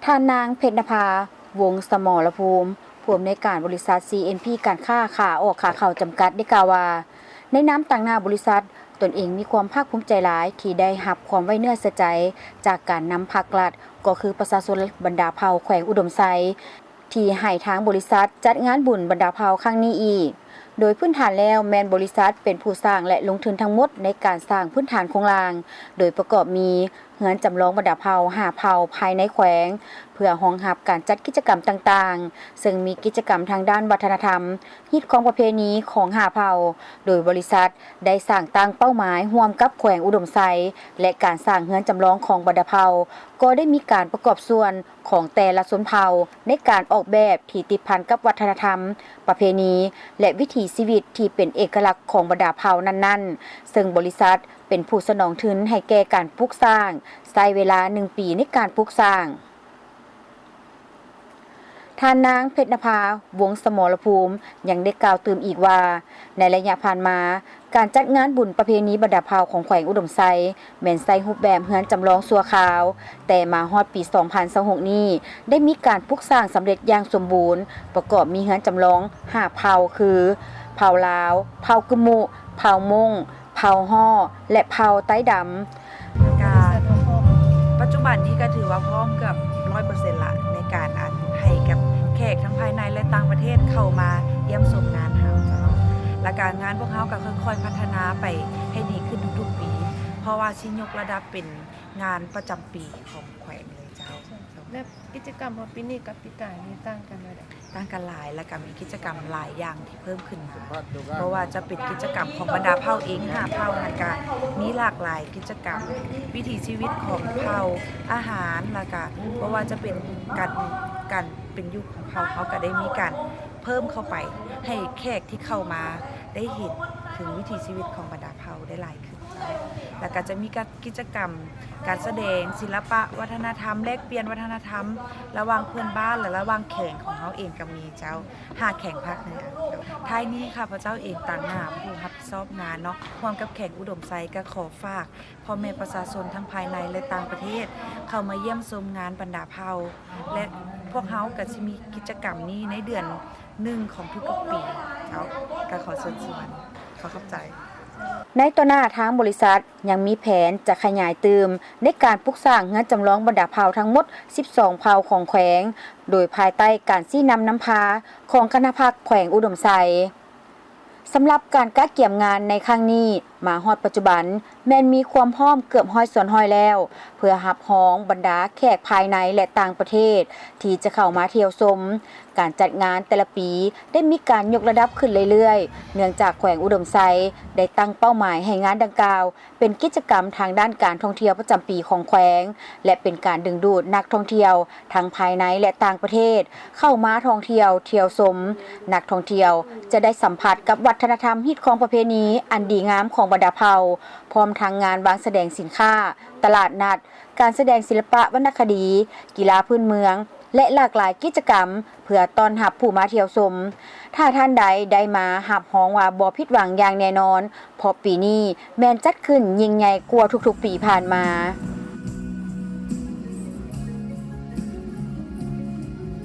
ທ່ານນາງ ເພັດນະພາ ວົງສະໝໍລະພູມ ຜູ້ອຳນວຍການບໍລິສັດ ຊີເອັນພີ ການຄ້າຂາອອກຂາເຂົ້າຈຳກັດ ໄດ້ກ່າວວ່າ ໃນນາມຕາງໜ້າບໍລິສັດ, ຕົນເອງມີຄວາມພາກພູມໃຈຫຼາຍທີ່ໄດ້ຮັບຄວາມໄວ້ເນື້ອເຊື່ອໃຈຈາກການນຳພາກລັດ ກໍຄືປະຊາຊົນບັນດາເຜົ່າແຂວງອຸດົມໄຊ ທີ່ໃຫ້ທາງບໍລິສັດຈັດງານບຸນບັນດາເຜົ່າຄັ້ງນີ້ອີກ. ໂດຍພື້ນຖານແລ້ວແມ່ນບໍລິສັດເປັນຜູ້ສ້າງ ແລະ ລົງທຶນທັງໝົດໃນການສ້າງພື້ນຖານໂຄງລ່າງ, ໂດຍປະກອບມີເຮືອນຈຳລອງບັນດາເຜົ່າຫ້າເຜົ່າພາຍໃນແຂວງ ເພື່ອຮອງຮັບການຈັດກິດຈະກຳຕ່າງໆ, ເຊິ່ງມີກິດຈະກຳທາງດ້ານວັດທະນະທຳ, ຮີດຄອງປະເພນີຂອງຫ້າເຜົ່າ, ໂດຍບໍລິສັດໄດ້ສ້າງຕັ້ງເປົ້າໝາຍຮ່ວມກັບແຂວງອຸດົມໄຊ ແລະ ການສ້າງເຮືອນຈຳລອງຂອງບັນດາເຜົ່າ ກໍໄດ້ມີການປະກອບສ່ວນ ຂອງແຕ່ລະຊົນເຜົ່າໃນການອອກແບບທີ່ຕິດພັນກັບວັດທະນະທຳ, ປະເພນີ ແລະ ວິຖີຊີວິດທີ່ເປັນເອກະລັກຂອງບັນດາເຜົ່ານັ້ນໆ, ເຊິ່ງບໍລິສັດເປັນຜູ້ສະໜອງທຶນໃຫ້ແກ່ການປຸກສ້າງ, ໃຊ້ເວລາໜຶ່ງປີໃນການປຸກສ້າງ. ທ່ານນາງ ເພັດນະພາ ວົງສະໝໍລະພູມ ຍັງໄດ້ກ່າວຕື່ມອີກວ່າ ໃນໄລຍະຜ່ານມາ, ການຈັດງານບຸນປະເພນີບັນດາເຜົ່າຂອງແຂວງອຸດົມໄຊ ແມ່ນໃຊ້ຮູບແບບເຮືອນຈຳລອງຊົ່ວຄາວ, ແຕ່ມາຮອດປີສອງພັນຊາວຫົກນີ້ ໄດ້ມີການປຸກສ້າງສຳເລັດຢ່າງສົມບູນ, ປະກອບມີເຮືອນຈຳລອງຫ້າເຜົ່າ ຄື ເຜົ່າລາວ, ເຜົ່າກຶມມຸ, ເຜົ່າມົ້ງ, ເຜົ່າຫໍ້ ແລະ ເຜົ່າໄຕດຳ. ກະປັດຈຸບັນນີ້ກະຖືວ່າພ້ອມເກືອບຮ້ອຍເປີເຊັນລະ ໃນການອັນໃຫ້ກັບແຂກທັງພາຍໃນ ແລະ ຕ່າງປະເທດເຂົ້າມາຢ້ຽມຊົມງານເຮົາເຈົ້າ. ແລ້ວກະງານພວກເຮົາກະຄ່ອຍໆພັດທະນາໄປໃຫ້ດີຂຶ້ນທຸກໆປີ ເພາະວ່າຊິຍົກລະດັບເປັນງານປະຈຳປີຂອງແຂວງເລີຍເຈົ້າ. ແລະ ກິດຈະກຳຂອງປີນີ້ກັບປີກາຍນີ້ຕ່າງກັນແນວໃດ? ຕ່າງກັນຫຼາຍ ແລ້ວກະມີກິດຈະກຳຫຼາຍຢ່າງທີ່ເພີ່ມຂຶ້ນມາ ບໍ່ວ່າຈະເປັນກິດຈະກຳຂອງບັນດາເຜົ່າເອງ ຫ້າເຜົ່າຫັ້ນກະມີຫຼາກຫຼາຍກິດຈະກຳ, ວິຖີຊີວິດຂອງເຜົ່າ, ອາຫານ ແລ້ວກະບໍ່ວ່າຈະເປັນການ ການເປັນຢູ່ຂອງເຜົ່າ ເຮົາກະໄດ້ມີການເພີ່ມເຂົ້າໄປ ໃຫ້ແຂກທີ່ເຂົ້າມາໄດ້ເຫັນເຖິງວິຖີຊີວິດຂອງບັນດາເຜົ່າໄດ້ຫຼາຍຂຶ້ນ. ແລ້ວກະຈະມີການ ກິດຈະກຳການສະແດງ, ສິລະປະວັດທະນະທຳ, ແລກປ່ຽນວັດທະນະທຳລະຫວ່າງເພື່ອນບ້ານ ແລະ ລະຫວ່າງແຂວງຂອງເຮົາເອງກະມີເຈົ້າ, ຫ້າແຂວງພາກເໜືອ. ທ້າຍນີ້ຂ້າພະເຈົ້າເອງຕາງໜ້າຜູ້ຮັບຜິດຊອບງານເນາະ ຮ່ວມກັບແຂວງອຸດົມໄຊ ກະຂໍຝາກພໍ່ແມ່ປະຊາຊົນທັງພາຍໃນ ແລະ ຕ່າງປະເທດ ເຂົ້າມາຢ້ຽມຊົມງານບັນດາເຜົ່າ ແລະ ພວກເຮົາກະຊິມີກິດຈະກຳນີ້ໃນເດືອນ ໜຶ່ງຂອງທຸກໆປີເຈົ້າ. ກະຂໍເຊີນຊວນ ຂໍຂອບໃຈ. ໃນຕໍ່ໜ້າທາງບໍລິສັດຍັງມີແຜນຈະຂະຫຍາຍຕື່ມໃນການປຸກສ້າງເຮືອນຈຳລອງບັນດາເຜົ່າທັງໝົດສິບສອງເຜົ່າຂອງແຂວງ, ໂດຍພາຍໃຕ້ການຊີ້ນຳນຳພາຂອງຄະນະພັກແຂວງອຸດົມໄຊ. ສຳລັບການກະກຽມງານໃນຄັ້ງນີ້ ມາຮອດປັດຈຸບັນ ແມ່ນມີຄວາມພ້ອມເກືອບຮ້ອຍສ່ວນຮ້ອຍແລ້ວ ເພື່ອຮັບຮອງບັນດາແຂກພາຍໃນ ແລະ ຕ່າງປະເທດ ທີ່ຈະເຂົ້າມາທ່ຽວຊົມ. ການຈັດງານແຕ່ລະປີໄດ້ມີການຍົກລະດັບຂຶ້ນເລື້ອຍໆ ເນື່ອງຈາກແຂວງອຸດົມໄຊໄດ້ຕັ້ງເປົ້າໝາຍໃຫ້ງານດັ່ງກ່າວເປັນກິດຈະກຳທາງດ້ານການທ່ອງທ່ຽວປະຈຳປີຂອງແຂວງ ແລະ ເປັນການດຶງດູດນັກທ່ອງທ່ຽວ ທັງພາຍໃນ ແລະ ຕ່າງປະເທດ ເຂົ້າມາທ່ອງທ່ຽວທ່ຽວຊົມ. ນັກທ່ອງທ່ຽວຈະໄດ້ສຳຜັດກັບວັດທະນະທຳຮີດຄອງປະເພນີອັນດີງາມຂອງບັນດາເຜົ່າ, ພ້ອມທັງງານວາງສະແດງສິນຄ້າ, ຕະຫຼາດນັດ, ການສະແດງສິລະປະວັນນະຄະດີ, ກິລາພື້ນເມືອງ ແລະ ຫຼາກຫຼາຍກິດຈະກຳ ເພື່ອຕ້ອນຮັບຜູ້ມາທ່ຽວຊົມ. ຖ້າທ່ານໃດໄດ້ມາ ຮັບຮອງວ່າບໍ່ຜິດຫວັງຢ່າງແນ່ນອນ, ເພາະປີນີ້ແມ່ນຈັດຂຶ້ນຍິ່ງໃຫຍ່ກວ່າທຸກໆປີຜ່ານມາ.